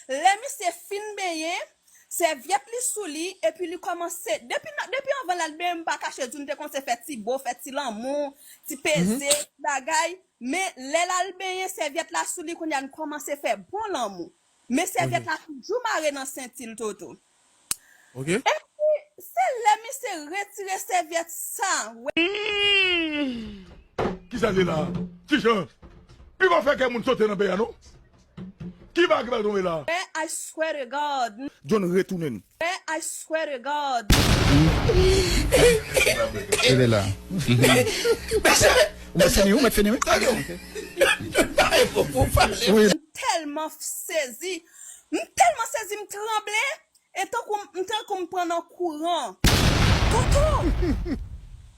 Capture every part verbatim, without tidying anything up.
Lè misye fin benyen, sèvyèt li sou li, epi li kòmanse, depi, depi anvan l al benyen, m pa kache di w, m te kòmanse fè ti bo, fè ti lanmou, ti peze, bagay. Men lè l al benyen, sèvyèt la sou li, kounye a n kòmanse fè bon lanmou. Men sèvyèt la toujou mare nan senti l, Toto. Ok. Epi, se lè misye retire sèvyèt sa, wè. Kisa l ye la? Kijan? Li pa fè kè moun sote nan peyi a non. Ki bagay ki pral tonbe la? Wè, I swear to God. John retounen. Wè, I swear to God. Ele la. Ou mèt fini, ou mèt fini, wi. M tèlman sezi. M tèlman sezi, m tranble. E tankou m tankou m pran nan kouran. Toto!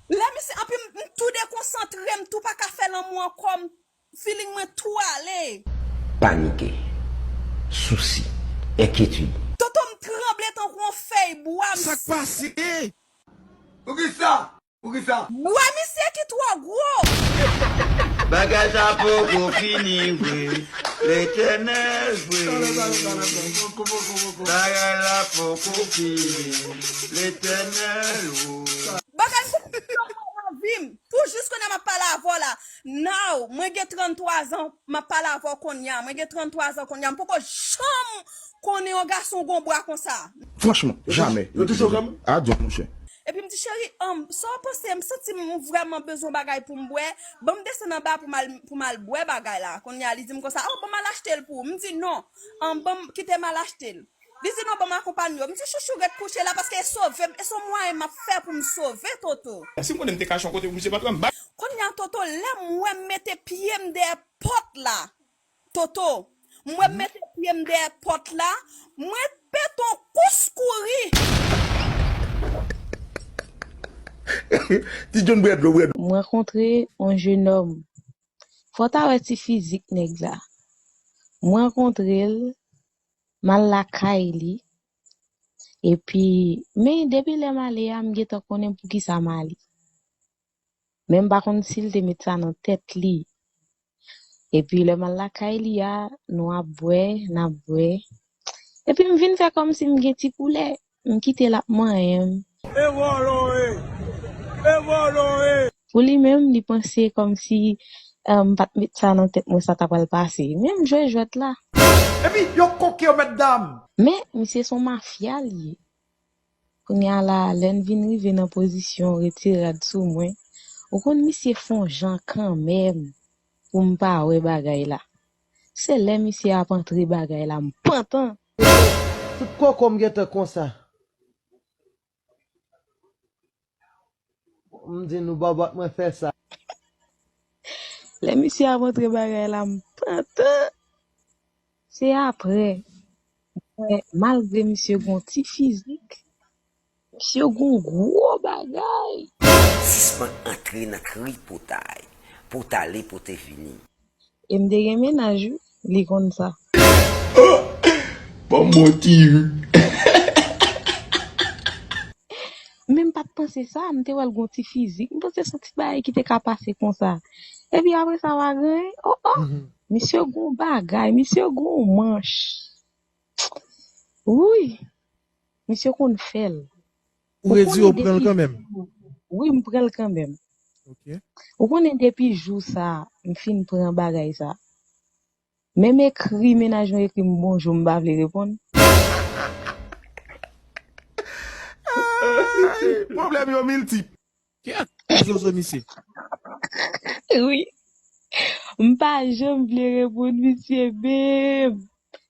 Lè misye, anpi m tou dekonsantre, m tou pa ka fè lanmou ankò, m feeling mwen tou ale. Panike, sousi, enkyetid. Toto, m tranble tankou yon fèy bwa. Sa k pase? Poukisa? Poukisa? Bwa misye ki twò gwo. Bagay sa poko fini vre. Letènèl vre. Bagay la poko fini. Letènèl o. Bagay m poko fini nan vi m. Pou jis kounye a m ap pale avè w la. Now, mwen gen tranntwa zan, m ap pale avè w kounye a. Mwen gen tranntwa zan kounye a. M poko janm konnen yon gason gon bwa konsa. Franchman, jamè. Yo touche w kanmenm? A John, monchè. Epi m di, cheri, um, sa w panse? M santi m vrèman bezwen bagay pou m bwè. Ban m desann anba pou m al, pou m al bwè bagay la. Kounye a, li di m konsa, oh, ban m al achte l pou ou. M di, non, um, ban m, kite m al achte l. Li di, non, ban m akonpanye w. M di, chouchou, ret kouche la, paske e sove m, e se yon mwayen m ap fè pou m sove, Toto. Si m konnen m te kache yon kote pou misye pa t wè m, m pa. Kounye a, Toto, lè m wè m mete pye m dèyè pòt la, Toto, m wè m mete pye m dèyè pòt la, mwen pete yon kous kouri. Ti John bwè dlo, bwè dlo. M rankontre yon jenòm. Fò w ta wè ti fizik nèg la. M rankontre l, m al lakay li. Epi, men depi lè m ale a, m gentan konnen poukisa m ale. Men m pa konn si l te met sa nan tèt li. Epi lè m al lakay li a, nou ap bwè, n ap bwè. Epi m vin fè kòmsi m gen ti koulè. M kite l ap manyen m. E vòlò w ye! E vòlò w ye! Pou li menm, li panse kòmsi m pa t met sa nan tèt mwen, sa ta pral pase. Men m jwe jwèt la. Epi, yo koke yo, mètdam! Men, misye se yon mafya li ye. Kounye a la, lè n vin rive nan pozisyon retire rad sou mwen, ou konn misye fè yon jan kanmenm pou m pa wè bagay la. Se lè misye ap antre bagay la, m pantan. Tout koko m gentan konsa. M di nou bòbòt mwen fè sa. Lè misye ap antre bagay la, m pantan. Se apre, mwen, malgre misye gon ti fizik, misye gon gwo bagay. Sispann antre nan tripotay, potale pote vini. E m te gen mennaj wi, li konn sa. Ban m bon ti ri. Men m pa t panse sa, m te wè l gon ti fizik, m panse se yon ti bagay ki te ka pase konsa. Epi apre sa w a gen, oh oh, misye gon bagay, misye gon manch. Wouy, misye konn fè l. Ou redi ou pran l kanmenm? Wi, m pran l kanmenm. Ok. Ou konnen depi jou sa, m fin pran bagay sa. Menm ekri, mennaj mwen ekri m bonjou, m pa vle reponn. Pwoblèm yo miltip. Ki ak zozo misye? Wi. M pa janm vle reponn misye menm.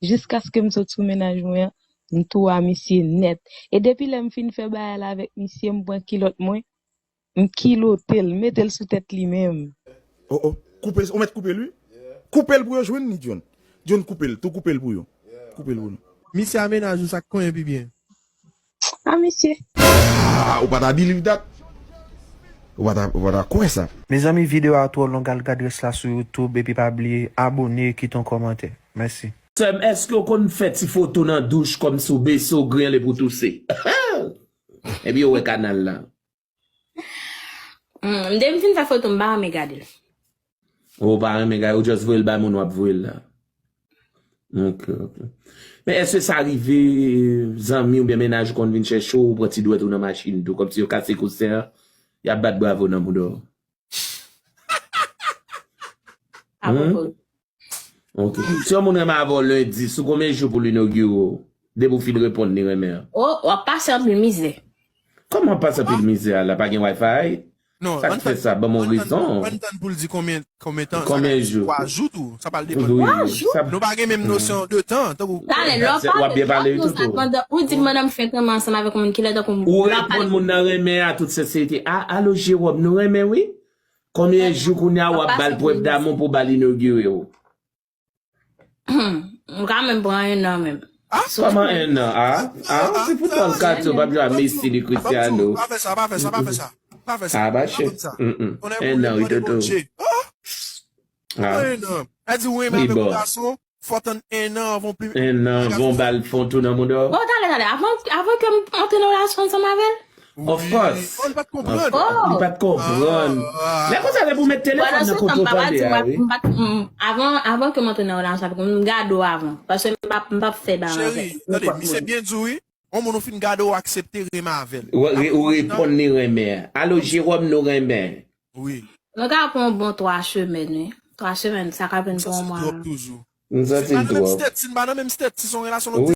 Jiskaske m sot sou mennaj mwen an, m tou a misye nèt. E depi lè m fin fè bagay la avèk misye, m pran kilòt mwen, m kilote l, mete l sou tèt li menm. Oh oh, koupe, ou mèt koupe l wi. Koupe l pou yo jwenn li, John. John, koupe l, tou koupe l pou yo. Koupe l pou nou. Misye a mennaj ou, sa k konyen pi byen? A misye. Ah, ou pa ta believe that. Ou pa ta, ou pa ta kwè sa. Mezanmi, videyo a twò long, al gad rès la sou YouTube, epi pa bliye abòne, kite yon kòmantè. Mèsi. Sè m, èske w konn fè ti foto nan douch kòmsi w bese, w griyen l epi w touse? Epi yo wè kanal la. Hmm, m depi m fin fè foto, m pa renmen gade l. Ou pa renmen gade, ou just voye l bay moun w ap voye l la. Ok, ok. Men èske sa rive, zanmi oubyen mennaj ou konn vin chèche w, ou pran ti dwèt ou nan machin tou, kòmsi yo kase kousen an, y ap bat bravo nan mouda w? Apwopo. Ok. Si yon moun renmen avè w lendi, sou konbyen jou pou l inogire w? Depi w fin reponn li renmen an. Oh, w ap pase anpil mizè. Kòman w ap pase anpil mizè a la? Pa gen wifi? Non, Sa k fè sa? Ban m yon rezon. Ann tann pou l di konbyen konbyen tan. Konbyen jou? Twa jou tou. Sa pral depann. Wi, Twa jou? Sa, Nou pa gen menm nosyon de tan. Tankou Talè, lè w w ap byen pale tou. Ou di m madanm fenk renmen ansanm avèk yon moun ki lè tankou Ou reponn moun nan renmen a tout senserite. A, alo Jeròm, nou renmen wi. Konbyen jou kounye a w ap ba l prèv damou pou ba l inogire w? M ka menm pran en an menm. Kòman en an? A, a, se pou bòl kato, pa bjwa Messi de Cristiano. Pa fè sa, pa fè sa, pa fè sa. Pa fè sa. A, pa chè. Konn En an, wi, Toto. Ah, en an. Èdi ou renmen avèk yon gason, fò tann en an anvan w pli. En an, bon bal fon tou nan mouda w. Oh, talè, talè. Avan, avan ke m antre nan relasyon ansanm avè l. Of course. Oh, li pa t konprann. Oh. Li pa t konprann. Lè konsa, lè pou met telefòn nan kote w tande a, wi. Avan, avan ke m antre nan relasyon avèk ou, m gade w avan. Paske m p ap, m p ap fè bagay avè. Cheri, tande, misye byen di w, wi. Yon moun ou fin gade w aksepte renmen avè l. Ou re- ou reponn li renmen. Alo, Jeròm, nou renmen. Wi. Mwen ka pran yon bon twa semèn, wi. Twa semèn, sa ka vin pou yon mwa. Twòp toujou. M santi l Menm twòp. State, si n pa nan menm State, si se yon relasyon Wi.